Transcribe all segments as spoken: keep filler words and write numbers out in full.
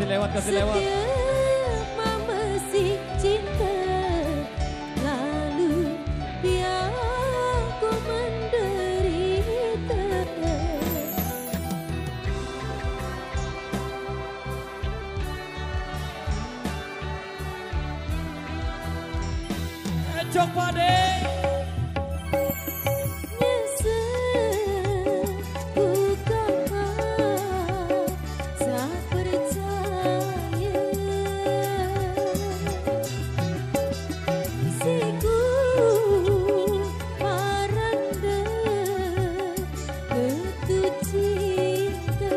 Lewat, kasih lewat. Setiap mamesik cinta, lalu biar ku menderita. Cok Pade. Nyesel ku kama sa percaya. Siku paranda betu cinta.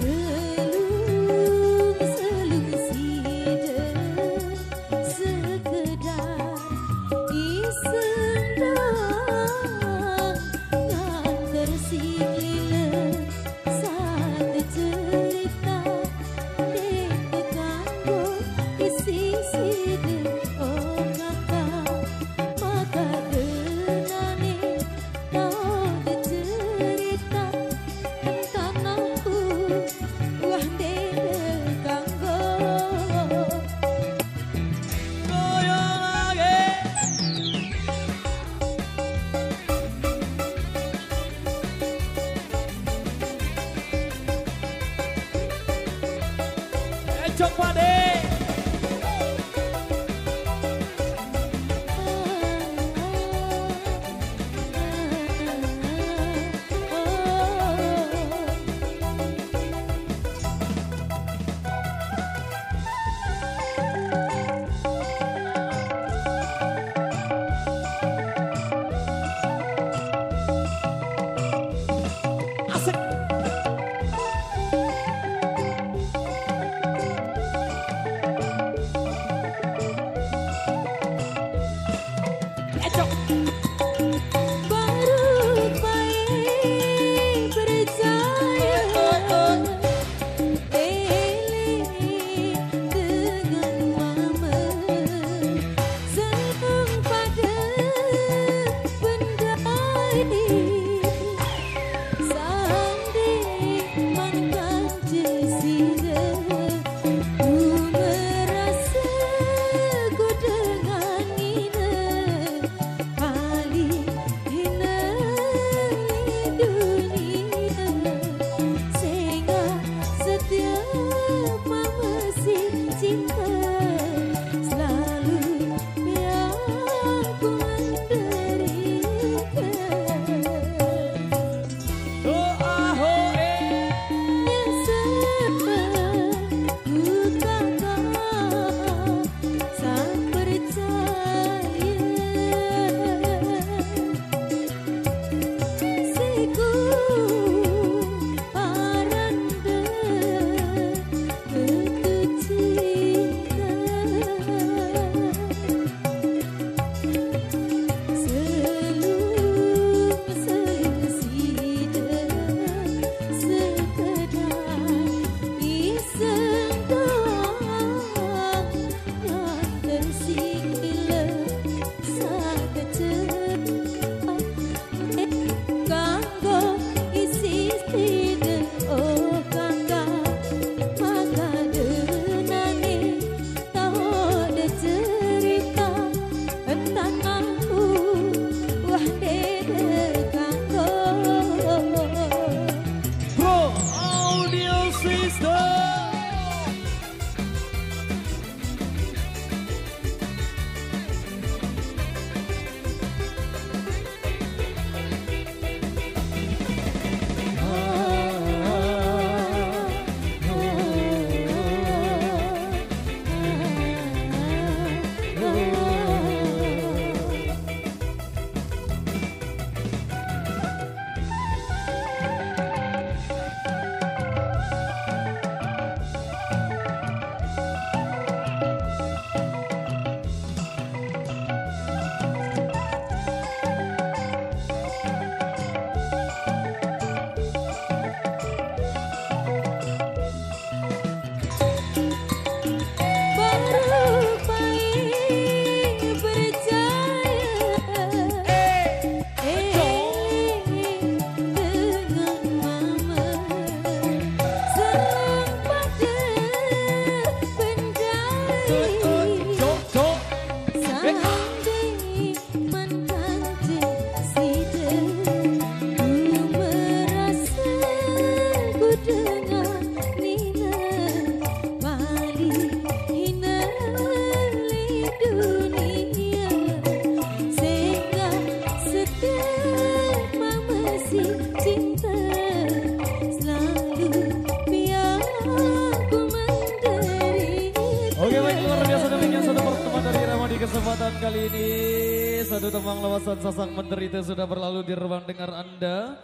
Selung-selung sida sekedar iseng doang, nganter si lila satu cerita. Dek kanggo isi sida, oh, ngakak maka denane tau cerita. Entah nampu wah dek kanggo. Goyang lagi. Cok Pade. Asik. Selalu biar ku menderita. Oke, baik, luar biasa, demikian satu pertemuan dari Irama di kesempatan kali ini. Satu tembang lawasan Sasak Menderita sudah berlalu di ruang dengar Anda.